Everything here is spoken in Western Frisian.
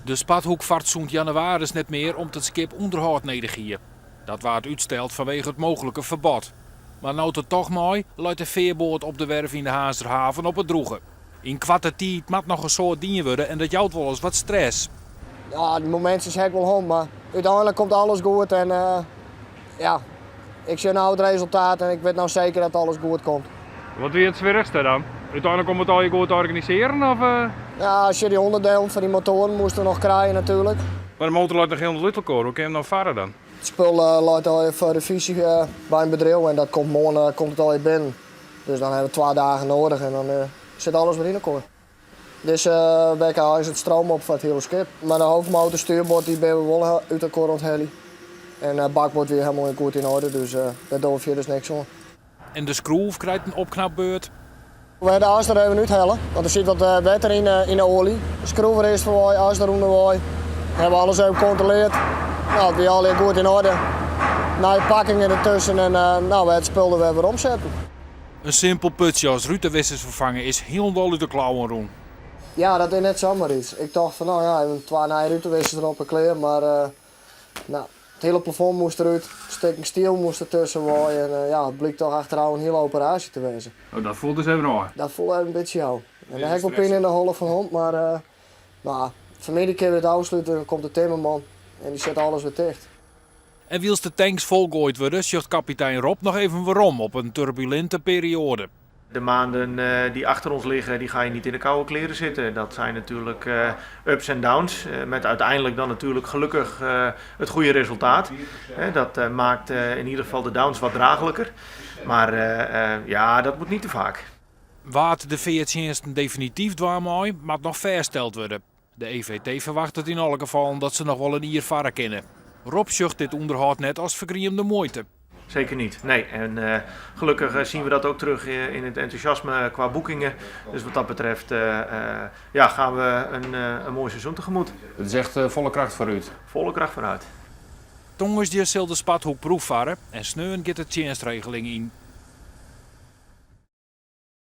De Spathoek fart sûnt jannewaris net mear om't it skip ûnderhâld nedich hie. Dat waard útsteld fanwege it mooglike ferbod. Mar no't it toch mei, leit de fearboat op de werf yn de Harnzer haven op it drûge. Yn koarte tiid moat noch in soad dien wurde en dat jout wolris wat stress. Ja, dy momintsjes ha ik wol hân, mar úteinlik komt alles goed en ja, ik sjoch no it resultaat en ik wit no seker dat alles goed komt. Wat wie it swierrichste dan? Úteinlik om it allegear goed te organisearjen of? Ja, as je dy ûnderdelen fan dy motoaren moasten we noch krije natuerlik. Mar de motor leit noch hielendal út elkoar, hoe kin him no farre dan? It spul leit allegear foar revyzje by in bedriuw en dat komt moarn komt it allegear binnen. Dus dan ha we twa dagen noadich en dan sit alles wer yn elkoar. Dizze wike eins it stroom op foar it hiele skip. Mar de hoofdmotor stuurboard dy binne we wol út elkoar oan it heljen. En bakboard wie helemaal goed yn oarder, dus dêr dogge we fierders niks oan. En de skroef krijt in opknapbeurt. We ha de as der even úthelle, want der sit wat wetter yn de oalje. De skroef der earst foarwei, as der ûnderwei. Hawwe we alles even kontroleard. No, it wie allegear goed yn oarder. Nije pakkingen dertusken en no, we ha it spul der wer werom setten. In simpel putsje as rutewissers ferfange is hielendal út de klauwen rûn. Ja, dat is net samar iets. Ik tocht fan no ja, even twa nije rutewissers derop en klear, mar no, it hiele plafond moast derút, stikken stiel moast dertusken wei en ja, it blykt toch achterôf in hiele operaasje te wêzen. Oh, dat foel dus even ôf. Dat foel even in bytsje ôf. En dêr ha ik wol pine yn de holle fan hân, mar no, fanmiddei kinne we it ôfslute, dan komt de timmerman en dy set alles wer ticht. En wylst de tanks folgoaid wurde, sjocht kapitein Rob noch even werom op in turbulinte perioade. De maanden die achter ons liggen, die ga je niet in de koude kleren zitten. Dat zijn natuurlijk ups en downs, met uiteindelijk dan natuurlijk gelukkig het goede resultaat. Dat maakt in ieder geval de downs wat draaglijker. Maar ja, dat moet niet te vaak. Wa't de feartsjinsten definityf dwaan mei, moat noch fêststeld wurde. De EVT ferwachtet yn alle gefallen dat se noch wol in jier farre kinne. Rob sjocht dit ûnderhâld net as fergriemde muoite. Zeker niet, nee. En gelukkig zien we dat ook terug in het enthousiasme qua boekingen. Dus wat dat betreft ja, gaan we een mooi seizoen tegemoet. It is echt folle kracht foarút. Volle kracht vooruit. Tongersdei sil de Spathoek proeffarre en sneon giet de tsjinstregeling yn.